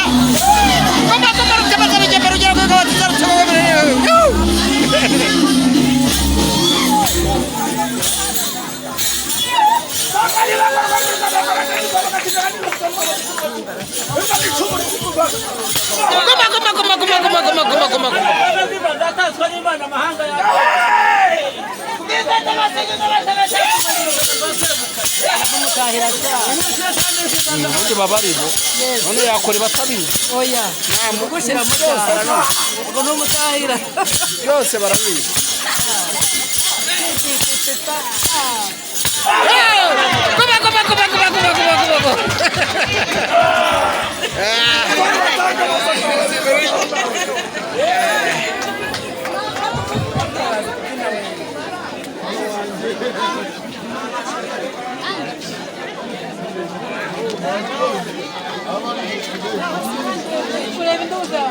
Goma goma rutabaza rugema rugera ku gabatsa Goma goma goma goma goma goma goma goma goma. Ubundi baba aribo none yakora batabizi. Oya, gushyira mu cyaro ubwo ni umutahira. Byose barabizi. Goma goma goma goma goma goma goma goma. Kureba induza.